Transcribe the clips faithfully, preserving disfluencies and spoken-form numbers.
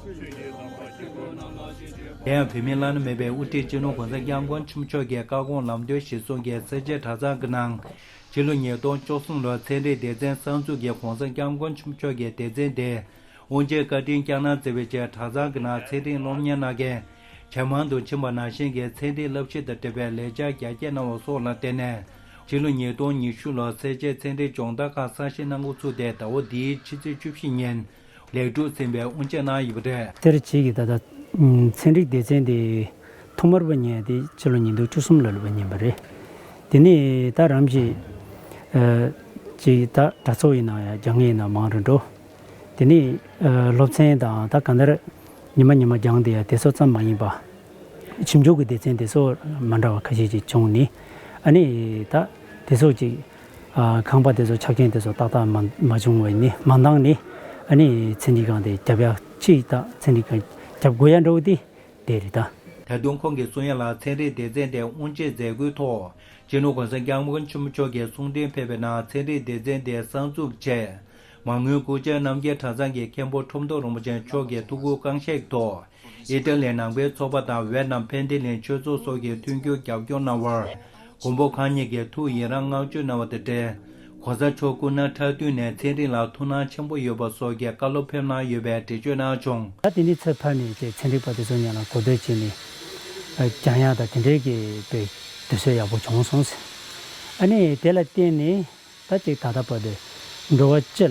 དེ་ཡང་བོད་མིའི་བླ་ན་མེད་པའི་དབུ་ཁྲིད་སྤྱི་ནོར་༸གོང་ས་༸སྐྱབས་མགོན་ཆེན་པོ་མཆོག་གི་བཀའ་དགོངས་ལམ་སྟོན་གཞིར་བཟུང་གིས་སེར་བྱེས་གྲྭ་ཚང་གི་ནང་ཕྱི་ལོ་ཉིས་སྟོང་བཅུ་གསུམ་ལོར་ཚན་རིག་སྡེ་ཚན་གསར་འཛུགས་ཀྱིས་༸གོང་ས་༸སྐྱབས་མགོན་ཆེན་པོ་མཆོག་གི་སྡེ་ཚན་དེ་དབུ་འབྱེད་བཀའ་དྲིན་བསྐྱངས་གནང་མཛད་པའི་ཆེད་གྲྭ་ཚང་གི་ནང་ཚན་རིག་སློབ་གཉེར་གནང་མཁན་ཇེ་མང་དུ་ཕྱིན་པ་ནང་བཞིན་གྱི་ཚན་རིག་བསླབ་གཞི་དང་འབྲེལ་བའི་ལས་འཆར་རྒྱ་སྐྱེད་གནང་བ་སོགས་ལ་བརྟེན་ནས་ཕྱི་ལོ་ཉིས་སྟོང་ཉི་ཤུ་ལོར་སེར་བྱེས་ཚན་རིག་སྦྱོང་བརྡར་ཁང་གསར་བཞེངས་གནང་འགོ་ཚུགས་ཏེ་ཟླ་བ་འདིའི་ཕྱི་ཚེས་བཅུ་བཞི་ཉིན་ལེགས་གྲུབ་ཟིན་པའི་དབུ་འབྱེད་གནང་ཡོད་པ་རེད། སེར་བྱེས་ཀྱི་ད་ལྟ་ཚན་རིག་སྡེ་ཚན་དེ་ཐོག་མར་པ་ཉན་དེ་ཕྱི་ལོ་ཉིས་སྟོང་བཅུ་གསུམ་ལོ་ལ་པ་ཉན་པ་རེད། དེ་ནས་ད་རམ་ཞིག་ཅིག་ད་གྲྭ་ཚོགས་ཡིན་ན་ཡང་སྦྱང་ཡིན་ན་མང་རུ་འགྲོ། དེ་ནས་སློབ་ཚན་དང་ད་གང་ལྟར་ཉི་མ་ཉི་མ་སྦྱང་དེ་ཡང་དེ་ཚོ་ཙམ་མ་ཡིན་པ། ཞིབ་འཇུག་གི་སྡེ་ཚན་དེ་ཚོ་མ་འདྲ་བ་ཁ་ཤས་ཅིག་བྱུང་ནི། ཨ་ནི་ད་དེ་ཚོ་ཅིག་ཨ་ཁང་པ་དེ་ཚོ་ཆ་རྐྱེན་དེ་ཚོ་ཏག་ཏག་མ་མ་བྱུང་བ་ནི་མ་འདང་ནི། ཨ་ནི་ཚན་རིག་ཁང་དེ་རྒྱབ་ཡག་ཅིག་ད་ཚན་རིག་ཁང་རྒྱབ་དགོས་ཡ་འདྲ་བོ་དེ་དེ་རེད་ད། ད་དུང་ཁོང་གིས་གསུང་ཡ་ལ་ཚན་རིག་སྡེ་ཚན་དེ་དབུ་འབྱེད་མཛད་སྒོའི་ཐོག་སྤྱི་ནོར་༸གོང་ས་༸སྐྱབས་མགོན་ཆེན་པོ་མཆོག་གིས་གསུང་འཕྲིན་ཕེབས་པའི་ནང་ཚན་རིག་སྡེ་ཚན་དེ་གསར་འཛུགས་ཆེད་མ་དངུལ་སྐུ་བཅར་རྣམ་རྒྱལ་གྲྭ་ཚང་གི་མཁན་པོ་ཁྲོམ་ཐོག་རིན་པོ་ཆེ་མཆོག་གི་ཐུགས་ཁུར་བསྐངས་བཞེས་ཐོག་ཨི་ཊ་ལི་ནང་པའི་ཚོགས་པ་དང་ཝེ་ནམ་ཕན་ཏི་ལིན་ཆོས་ཚོགས་སོགས་ཀྱི་མཐུན་འགྱུར་རྒྱབ་སྐྱོར་གནང་བར་མགོན་པོ་གང་ཉིད་ཀྱིས་ཐུགས་ཡི་རངས་བསྔགས་བརྗོད་གནང་བ་དང་འབྲེལ། ༸གོང་ས་མཆོག་སྐུ་ན་ཕྲ་དུས་ནས་ཚན་རིག་ལ་ཐུགས་སྣང་ཆེན་པོ་ཡོད་པ་སོགས་ཀྱི་བཀའ་སློབ་ཕེབས་གནང་ཡོད་པའི་འགྲེལ་བརྗོད་གནང་བྱུང་། ད་དེ་ནས་ཚུར་ཕར་ནས་ཅིག་ཚན་རིག་པ་དེ་ཚོ་མཉམ་ལ་གོ་བསྡུར་བྱས་ནས་སྦྱང་ཡག་དང་དེ་འདྲའི་གི་དཔེ་དུས་ཚོད་ཡག་པོ་བྱུང་སོང་ཟེར། ཨ་ནི་དེ་ལ་བརྟེན་ནས་ད་ཅིག་ད་ལྟ་བར་དུ་འགྲོ་བ་སྤྱི་ལ་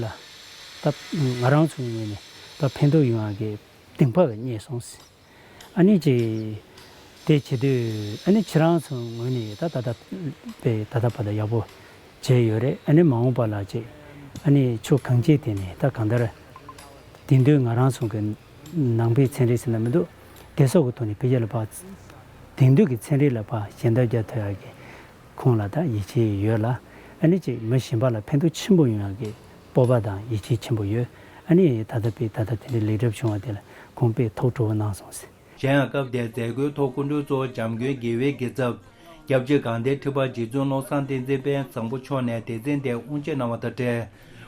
ད་ང་རང་ཚོའི་ངོས་ནས་ད་ཕན་ཐོགས་ཡོང་ཡག་གི་གདེང་པ་རྙེད་སོང་ཟེར། ཨ་ནི་ཅིག་དེ་བྱེད་དུས་ཨ་ནི་ཁྱེད་རང་ཚོའི་ངོས་ནས་ད་ད་ལྟ་པའི་ད་ལྟ་བར་དུ་ཡག་པོ་བྱས་ཡོད་རེད། ཨ་ནི་མ་འོངས་པ་ལ་ཅིག་ཨ་ནི་ཕྱོགས་གང་ཅིའི་ཐད་ནས་ད་གང་ལྟར་དེང་དུས་ང་རང་ཚོ་གི་ནང་པའི་ཚན་རིག་ཟེར་ན་མི་འདུག་དེ་སོགས་ཀྱི་ཐོག་ནས་འཕེལ་རྒྱས་ལ་ཕར་དེང་དུས་ཀྱི་ཚན་རིག་ལ་ཕར་ཞལ་འདེབས་རྒྱག་ཐུབ་ཡག་གི་ཁོང་ལ་ད་ཡིད་ཆེས་ཡོད་ལ། ཨ་ནི་ཅིག་མི་གཞན་པ་ལ་ཕན་ཐོགས་ཆེན་པོ་ཡོང་ཡག་གི་སྤོབས་པ་དང་ཡིད་ཆེས་ཆེན་པོ་ཡོད། ཨ་ནི་ད་ལྟ་པའི་ད་ལྟ་དེ་འདྲའི་ལེགས་གྲུབ་བྱུང་བ་དེ་ལ་ཁོང་དཔེ་ཐུགས་སྤྲོ་བོ་གནང་སོང་ཟེར། གཞན་ཡང་སྐབས་དེར་མཛད་སྒོའི་ཐོག་སྐུ་མགྲོན་གཙོ་བོ་འཇམ་མགོན་དགེ་བའི་དགེ་ཚབ་སྐྱབས་རྗེ་དགའ་ལྡན་ཁྲི་པ་རྗེ་བཙུན་བློ་བཟང་བསྟན་འཛིན་དཔལ་བཟང་པོ་མཆོག་ནས་སྡེ་ཚན་དེར་དབུ་འབྱེད་གནང་བ་དང་འབྲེལ།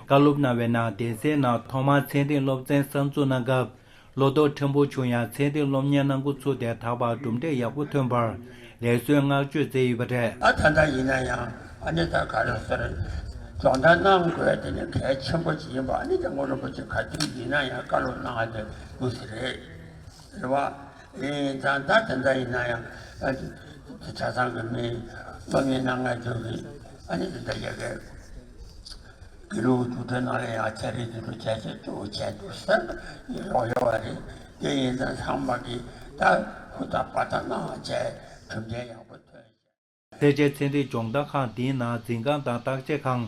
བཀའ་སློབ་གནང་བའི་ནང་སྡེ་ཚན་ནང་ཐོག་མར་ཚན་རིག་སློབ་ཚན་གསར་འཛུགས་གནང་སྐབས་བློ་དོགས་ཕྲན་བུ་བྱུང་ཡང་ཚན་རིག་སློབ་གཉེར་གནང་འགོ་ཚུགས་ཏེ་ད་བར་གྲུབ་འབྲས་ཡག་པོ་ཐོན་པར་ལེགས་གསོལ་བསྔགས་བརྗོད་མཛད་ཡོད་པ་རེད། ཨ་ད་ལྟ་ཡིན་ན་ཡང་ཨ་ནི་ད་ག་རེ་ཟེར་སྦྱོང་བརྡར་གནང་དགོས་དེ་ནི་གལ་ཆེན་པོ་ཅིག་ཡིན་པ་ཨ་ནི་སྐྱབས་མགོན་རིན་པོ་ཆེ་ག་དུས་ཡིན་ན་ཡང་བཀའ་སློབ་གནང་བ་དེ་དགོས་ས་རེད། རེད་བ། ཨེ་ད་ད་དེ་འདྲ་ཡིན་ན་ཡང་ཨ་གྲྭ་ཚང་གི་མི་སློབ་གཉེར་གནང་མཁན་ཚོ་གིས་ཨ་ནི་དེ་འདྲ་ཡག་གི་དགེ་ལུགས་རྫུ་འཕྲུལ་ནང་ལ་ཡང་ཚན་རིག་འདི་ཚོ་བྱས་བྱས་གཙོ་བོ་བྱས་འདུག་ཟེར་ལོག་ཡོད་པ་རེད། དེ་ཡིན་ཙང་ཚང་མ་གིས་ད་ཧུར་ཐག་པ་ཐག་གནང་བྱས་གྲུབ་འབྲས་ཡག་པོ་ཐོན། སེར་བྱེས་ཚན་རིག་སྦྱོང་བརྡར་ཁང་འདིའི་ནང་འཛིན་ཁང་དང་བརྟག་དཔྱད་ཁང་།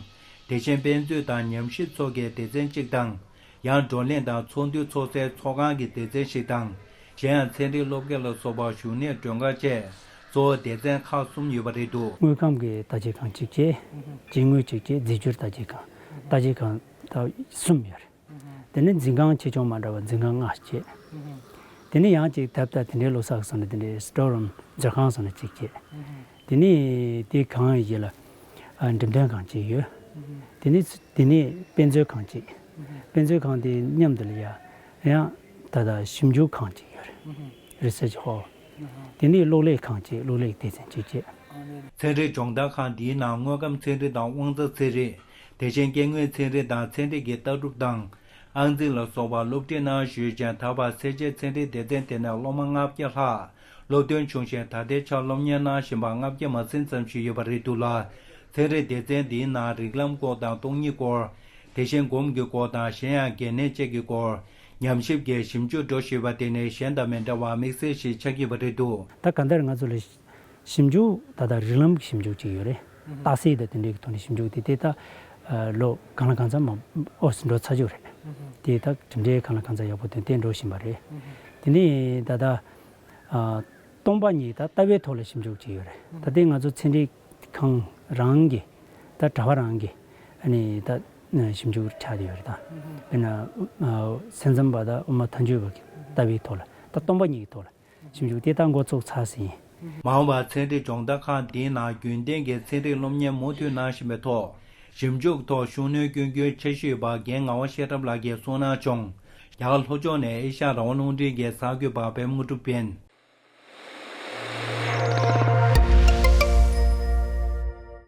དེ་བཞིན་དཔེ་མཛོད་དང་ཉམས་ཞིབ་ཚོགས་ཀྱི་སྡེ་ཚན་གཅིག་དང་། ཡང་བགྲོ་གླེང་དང་ཚོགས་འདུ་ཚོགས་སའི་ཚོགས་ཁང་གི་སྡེ་ཚན་ཞིག་དང་། གཞན་ཡང་ཚན་རིག་སློབ་དགེ་ལ་སོགས་པ་བཞུགས་གནས་མགྲོན་ཁང་བཅས་གཙོ་བོ་སྡེ་ཚན་ཁག་གསུམ་ཡོད་པ་རེད་འདུག་དངོས་ཁམས་ཀྱི་བརྟག་དཔྱད་ཁང་གཅིག་བྱས། སྐྱེ་དངོས་གཅིག་བྱས། རྫས་འགྱུར་བརྟག་དཔྱད་ཁང་། བརྟག་དཔྱད་ཁང་ད་གསུམ་ཡོད་རེད། དེ་ནས་འཛིན་ཁང་ཆེ་ཆུང་མ་འདྲ་བ་འཛིན་ཁང་ལྔ་བྱས། དེ་ནས་ཡང་ཅིག་ད་ལྟ་དེ་འདྲའི་ལོ་གསར་སོང་ནས་དེ་འདྲའི་སི་ཊོར་རུམ་མཛོད་ཁང་སོང་ནས་གཅིག་བྱས། དེ་ནས་དེ་གང་ཡིན་ལ་ཨ་འགྲེམས་སྟོན་ཁང་གཅིག་ཡོད། དེ་ནས་དེ་ནས་དཔེ་མཛོད་ཁང་གཅིག་དཔེ་མཛོད་ཁང་དེ་མཉམ་དུ་ལ་ཡ་ཡང་ད་ལྟ་ཞིབ་འཇུག་ཁང་གཅིག་ཡོད་རེད། རི་སར་ཆི་ཧོལ། དེ་ནས་གློག་ཀླད་ཁང་གཅིག་གློག་ཀླད་སྡེ་ཚན་གཅིག་བྱས། ཚན་རིག་སྦྱོང་བརྡར་ཁང་འདིའི་ནང་དངོས་ཁམས་ཚན་རིག་དང་དབང་རྩ་ཚན་རིག་དེ་བཞིན་སྐྱེ་དངོས་ཚན་རིག་དང་ཚན་རིག་གི་ལྟ་གྲུབ་དང་། ཨང་རྩིས་ལ་སོགས་པ་སློབ་ཁྲིད་གནང་ཞུས་ཀྱང་ད་བར་སེར་བྱེས་ཚན་རིག་སྡེ་ཚན་དེ་ནས་སློབ་མ་ལྔ་བརྒྱ་ལྷག་སློབ་ཐོན་བྱུང་ཞིང་ད་ལྟའི་ཆར་སློབ་གཉེར་གནང་བཞིན་པ་ལྔ་བརྒྱ་མ་ཟིན་ཙམ་ཞིག་ཡོད་པ་རེད་འདུག་ལ། ཚན་རིག་སྡེ་ཚན་འདིའི་ནང་རིགས་ལམ་སྐོར་དང་སྟོང་ཉིད་སྐོར། དེ་བཞིན་སྒོམ་གྱི་སྐོར་དང་གཞན་ཡང་གལ་གནད་བཅས་ཀྱི་སྐོར་ཉམས་ཞིབ་ཀྱི་ཞིབ་འཇུག་འགྲོ་བཞིན་པ་དེ་ནི་གཞན་དང་མི་འདྲ་བར་དམིགས་བསལ་ཞིག་ཆགས་ཀྱི་ཡོད་པ་རེད་འདུག་ད་གང་ལྟར་ང་ཚོ་ལ་ཞིབ་འཇུག་ད་ལྟ་རིགས་ལམ་གྱི་ཞིབ་འཇུག་ཅིག་ཡོད་རེད། རྟགས་གསལ་དང་དེ་འདྲའི་ཐོག་ནས་ཞིབ་འཇུག་དེ་དེ་ད་ལོ་གང་ལ་གང་འཚམ་མ་ཨོ་སི་འགྲོ་ཚར་རྒྱུ་རེད། དེ་ད་གྲུབ་འབྲས་གང་ལ་གང་འཚམ་ཡག་པོ་ཐོན་ཏེ་འགྲོ་བཞིན་པ་རེད། དེ་ནས་ད་ལྟ་སྟོང་པ་ཉིད་ད་ལྟ་བའི་ཐོག་ལ་ཞིབ་འཇུག་ཅིག་ཡོད་རེད། ད་ལྟའི་ང་ཚོ་ཚན་རིག་ཁང་རང་གི་ད་གྲྭ་པ་རང་གི་ཨ་ནི་ད་ཞིབ་འཇུག་ཆགས་བསྡད་ཡོད་རེད་ད། དཔེར་ན་སེམས་ཙམ་པ་དང་དབུ་མ་ཐལ་འགྱུར་བ་གི་ལྟ་བའི་ཐོག་ལ་ད་སྟོང་པ་ཉིད་ཀྱི་ཐོག་ལ། ཞིབ་འཇུག་དེ་ད་འགོ་ཚུགས་ཚར་ཟིན། མ་འོངས་པར་ཚན་རིག་སྦྱོང་བརྡར་ཁང་འདིའི་ནང་རྒྱུན་ལྡན་གྱི་ཚན་རིག་སློབ་གཉེར་མུ་མཐུད་གནང་བཞིན་པའི་ཐོག་ཞིབ་འཇུག་ཐོག་ཤུགས་སྣོན་སྐྱོན་རྒྱུའི་འཆར་གཞི་ཡོད་པ་རྒན་ངག་དབང་ཤེས་རབ་ལགས་ཀྱིས་གསུངས་གནང་བྱུང་ རྒྱ་གར་ལྷོ་ཕྱོགས་ནས་ཨེ་ཤ་ཡ་རང་དབང་རླུང་འཕྲིན་གྱི་གསར་འགོད་པ་པད་མ་དངོས་གྲུབ་ཕིན།